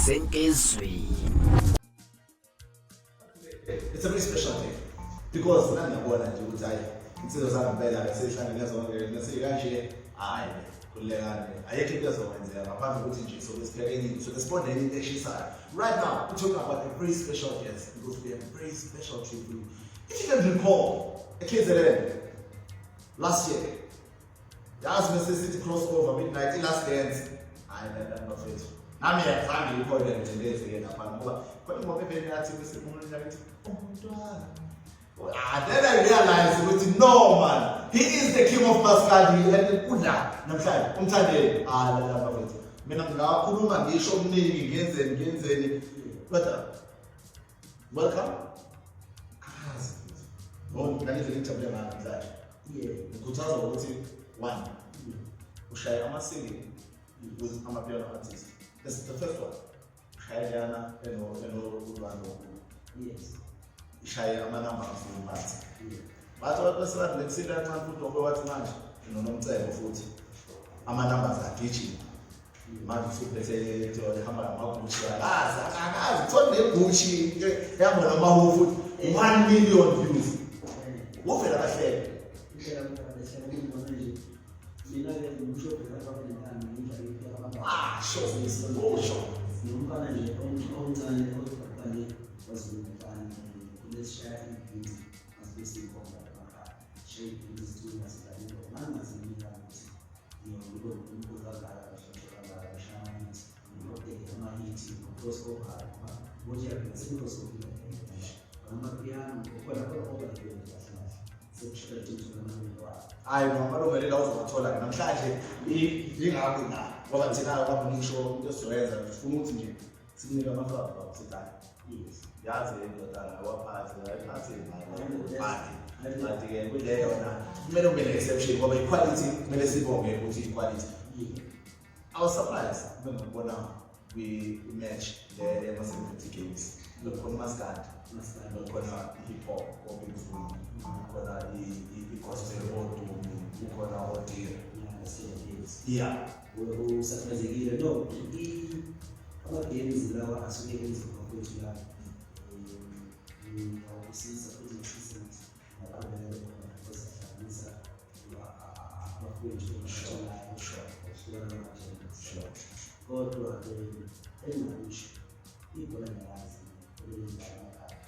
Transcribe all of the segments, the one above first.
Senkizweni. It's a very special day because nangiyabona nje ukuthi hayi, insizwa zangempela seyihlangene zonke nesikanje. Hayi, khululekani, ayikho into ezokwenzeka ngaphandle kokuthi nje sobe sipheke enye into, sobe sibone enye into eshisayo. Right now we're talking about a very special guest because we have a very special treat for you. If you can recall, eKZN last year, yazi mase sithi crossover midnight, i-last dance. Hayi nani bafethu, nami azange ngikhona nje lezike lapha ngoba khona ingoma evele yathi bese umuntu yakithi umntwana. Ah, then I realized ukuthi no man, he is the king of Maskandi and kudla namhlanje umthandeni. Ah, la bafethu, mina ngingakhuluma ngisho okuningi, ngenzeni ngenzeni, but welcome. Azi no, mina ngizele ngijabule ngayo namhlanje. Ngikhuthaza ukuthi one, ushaye ama-singing with amapiano artist. This is the first one. Ushaye leyana eno-ulwando. Ishaye amanamba afumphathi. Bathi abantu besebalexile kancane futhi ngoba wathi manje nonomcebo futhi ama-numbers agijima. Manje usuphethe ihamba ngama-Gucci, akazi akazi kuthiwa ne-Gucci ehamba namahu futhi 1 million views. Wovela kahleke. Indlela mfana ngibona nje. Mina-ke ngisho phela kwabelentana ngindlela yokupheka abantu. Ah, sure. Usho. Ngumfana nje omncane oqale KwaZulu Natal, kulesishaya ibhithi masibe siyikhomba emakhaya. Shaya ibhithi sithula sidlala ingoma. Ngangazinika ukuthi ngibe umkhulu kangaka, kahle kangaka, ngishaya ama-hit, ngokudede ama-hit, cross over, ngokuthi yaphela sengicross over amapiano khona khona ngoba kahle kahle sekushaya into namalungu. Hayi no, amalungelo la uzowathola-ke namhlanje, yingakho la ngoba thina kwami ngisho into esizoyenza, sifuna ukuthi nje sikunike amaflava baba, sithi hayi, yazi indodana waphathi ayiphathi imali, but-ke kule yona kumele ube ne-exception ngoba i-quality kumele sibonge ukuthi i-quality. I was surprised bengikubona kwi-match le yama-celebrity games, bekukhona umaskandi, kukhona i-hip hop oBig Zulu, kukhona i-gospel oDumi, kukhona oDira. Yeah. Usakazekile no, ama-games lawa asuke enziwa bafowethu la, ngiyawusiza futhi ngifise ukuthi ngaqhubekele khona because ahlanganisa abafowethu abatholayo ukuhlukana kwama-genres. Kodwa engingakusho, ibhola ngiyazi elidlala emakhaya.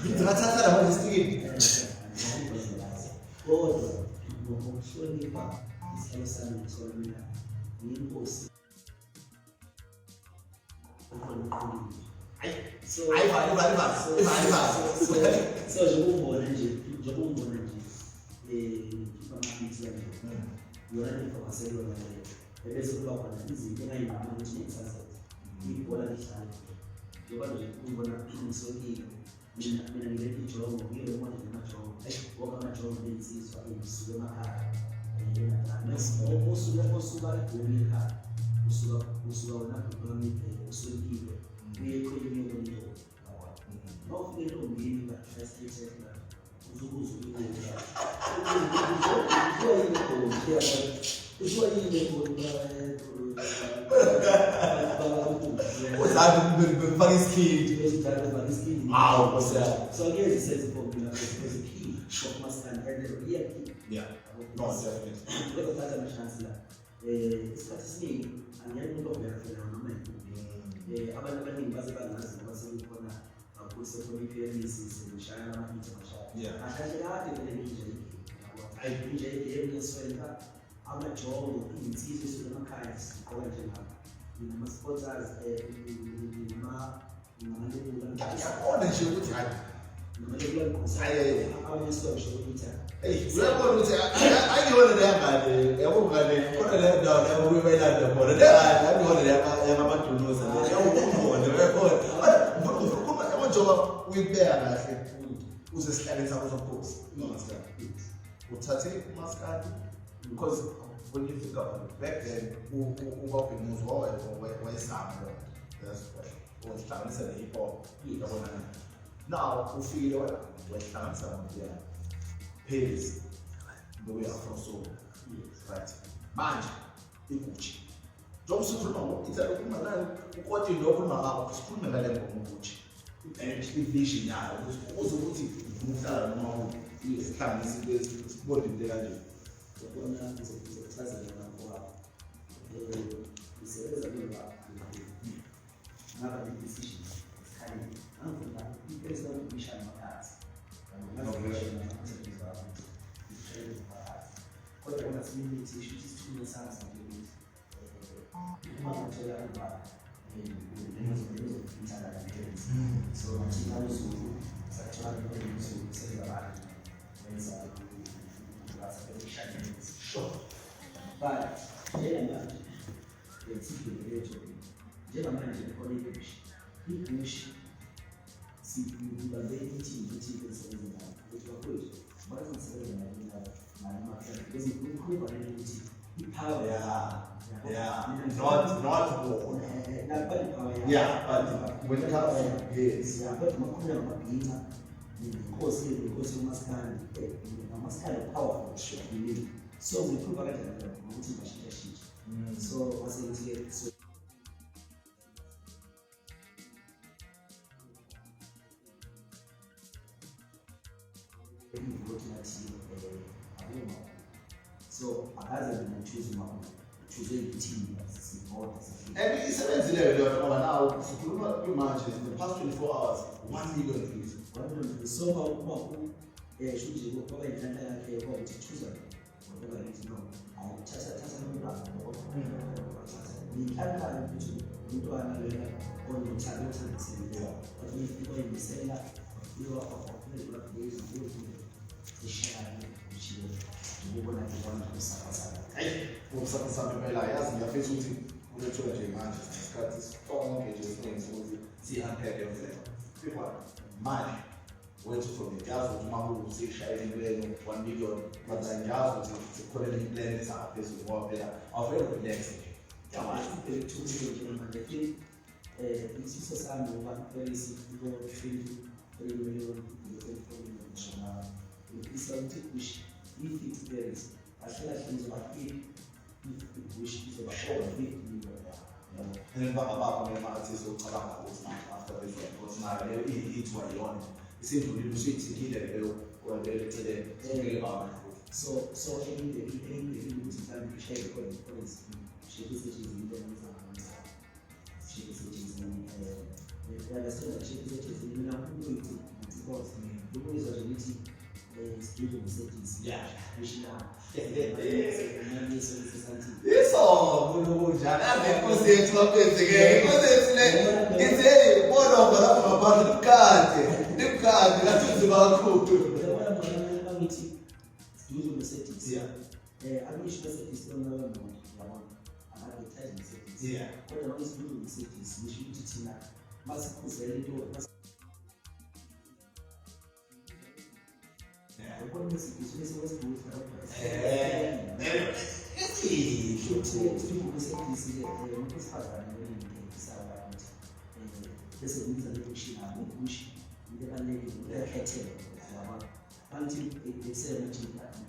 Ngibathatha la manje isitikini. Kodwa ngokuhlonipha isihlalo sami ngithola mina ngiyinkosi ukhona uqhulile. So Hayi, vale vale vale vale vale. So njengoba ungibona nje ngikhipha ama-beats kanje, yona into kwaselona leyo, ebese kuba khona izinto engayinquma ukuthi ngisazenza. Ibhola lidlala njengoba nje ungibona ngisokile. Mina ngiletha ijongo, ngile manje namajongo, wonke amajongo ney'nsizwa ey'suke emakhaya osuke osuka eGoli ekhaya, usuka wena bhuti wami usukile uye eqhelini uyobona intombi. Mawufika entombini la uzukuze kuthiwa yini egoli, kuthiwa yini egoli? Uzange befaka isikhindi. Hawu, Nkosi yami. So angeke senze for mina because key sure maskandi and the real key. Yeah, no, definitely. Ngizothatha ama-chance la. Isikhathi esiningi angiyani umuntu ovela vela noma yikuphi. Abantu abaningi baze bangazi ngoba sekukhona kakhulu, sekhona i-PMS, sengishaya ama-hit ngashaya. Kahle kahle kade vele nginje igame, yabo, nje igame ngeswenka amajongo, iy'nsizwa esuke emakhaya sigqoka njengabo, nginama-sponsors, nginama-label. Ngiyabona nje ukuthi hayi. Nama-label. Hayi. Abanye suka ngisho ku-Italy. Eyi, uyabona ukuthi ayiyona leya ngane, yabo ngane, khona leyo ndawo leyo kuye bayilanda khona. Le ngane akuyona le yamadunusa le. Yawubona, uyabona. Kodwa ngifuna ukukhuluma, yabo, njengoba uyibeka kahle uze esihlaleni sakho sobukhosi. Umaskandi. Uthathe umaskandi because when you think about it, back then uBabhimuzi wayesama lo. That's right. Wahlanganisa ne-hip hop. Yabona. Now ufikile wena wahlanganisa nompiano. Phezi bekuyi-afro soul. Right. Manje iGucci. Njengoba usukhuluma ngo-Italy, ukhuluma nani, ukotini lo okhuluma ngakho, sikhulume ngale ngoma ukuthi and i-vision yayo ukuthi uze ukuthi ufuna ukuhlala noma kuphi, sihlanganise into sibone into kanje. Yabona, ngizokuchazela ngakho wakho. Ngisebenza kulwa ngaba ne-decision esikhaleni. Ngangifuna impela ukubishana amaphakathi. Kodwa kungathi isho ukuthi isithunywa sami sanje ukuthi uma ngathola ubaba ngizofitha la. So ngathina uZulu, sathola uZulu senza abantu wenza ushayela. But njengamanje leyo, njengamanje khona ibush, ibush sibambe i-team, i-team esisebenza nayo ukuthi bafowethu bona singasebenza nayo nalo, because ngikhuluma nale ukuthi i-power. Yeah, not more. Nakuba i-power. Yeah, but when it comes to, yes. Yeah, kodwa uma kukhulunywa ngamabhinca, inkosi, inkosi yomaskandi, nomaskandi powerful. Sure. So ngikhuluma kanjani lokho ngokuthi ngashintshashintsha. So wase ngithi-ke so ivoti ngathi akuma, so akaze mina choose uma choose ithimba, sivota, sifike. And isebenzile leyo nto ngoba now sikhuluma kwimanje, in the past 24 hours, 1 million views. So uma ku sho nje kwaba inhlanhla yakhe kwakuthi choose whatever ngithi no, hayi, thatha, thatha umntwana yabo, thatha inhlanhla ukuthi umntwana lona onothando, othanda, wayimisela, wafika wafika eshaya ushiwo ukubona nje kusakazana. Hayi, ngokusakazana impela, yazi ngiyafisa ukuthi ulethiwe nje manje isikhathi sonke nje esiningi sokuthi si-unpack yonke le nto. Manje wethu from ngiyazi ukuthi uma usishayela into yenu 1 million, but ngiyazi ukuthi sekukhona elinye i-plan esangaphezulu ngoba phela awuvele relax nje. Yawazi ubheke 2 million njengamanje. I think isifiso sami ngoba Paris iko 23 million, 24 million ngisho. Ngifisa ukuthi push if i-Paris kahle kahle ngizoba if i-push izoba over 50 million, yabo. And bangabapha ama-artist ocabanga ukuthi manje after this one, ukuthi nayo leyo iyi-hit wayona isindlulile, usuyithikile leyo, wayibeka eceleni, sibeke baba futhi. So engibhekile ukuthi mhlawumbe ishaye ikhona i-Paris, shake isetshenzini into engizayo, shake isetshenzini, understand, shake isetshenzini. Mina ukuthi because ukuyizwa nje ngithi studio Mercedes. National. Iso kunjani ave inkosi yethu bafethu-ke, inkosi yethu le ithi hey, bonongo lapho ngaphandle limkade, limkade ngathi unzima kakhulu. Uyabona mina mangithi studio Mercedes. Angisho Mercedes lona wemoto, yabona. Aka-advertise Mercedes. Kodwa mangithi studio Mercedes ngisho ukuthi thina masikhuzela into yabona Mercedes bese wesibhuza. Esihle. Futhi studio Mercedes-ke umuntu wesifazane weningi ukuthi bese kubiza le-push nabo, i-push into ebalulekile, into ekhethelo, yabona. Bangithi ekuseni manje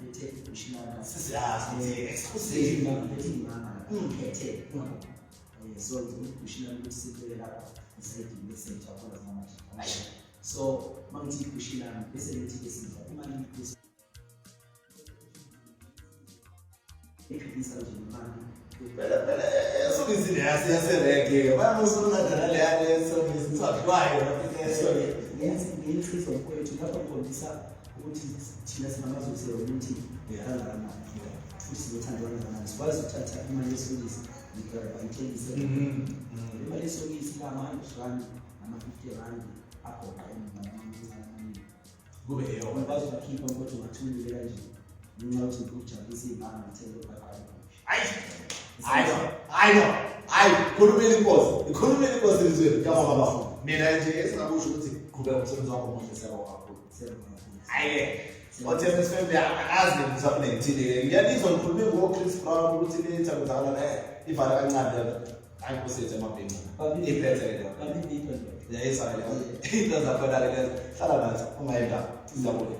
ngiphethe i-push lami. Siyazi ukuthi exclusive. Ngiphethe imama ngiphethe. So i-push lami ukuthi sibeke lapha esayidini bese ngijabula manje. So mangithi i-push lami bese ngithi ke sidla imali iphilisa nje imali. Phela phela esokisini yaserenke bayamusulunga naleya lesokisi kuthiwa dliwayo. Ngiyinsizwa mfowethu lapho ngikhombisa ukuthi thina singamaZulu siyokuthi kangakanani futhi sizothanda kangakanani, sikwazi ukuthatha imali yesokisi ngidorobha ngithengise imali yesokisi lama-R100 nama-R50 agoqa amancane. Kube eyona. Ungakwazi ukukhipha kodwa ungathulile kanje ngenxa yokuthi ngifuna ukujabulisa iy'manga, ngithenge ubhaqayo. Hayi hayi hayi no, hayi, khulumela inkosi, ikhulumela inkosi elizweni kama baba. Mina nje esingakusho ukuthi qhubeka umsebenzi wakho omuhle, siyabonga kakhulu. Hayi-ke oTMS family, akazi ngisafuna ngithini-ke, ngiyanizwa ngikhulume ngo-Chris Brown ukuthi letha kwenzakala ivala kancane lento. Hayi, inkosi yethu amabhinca iphethe-ke leyo, yayisa-ke leyo, into zakhona-ke lezo. Hlala nathi, ungayindawo, sizabuya.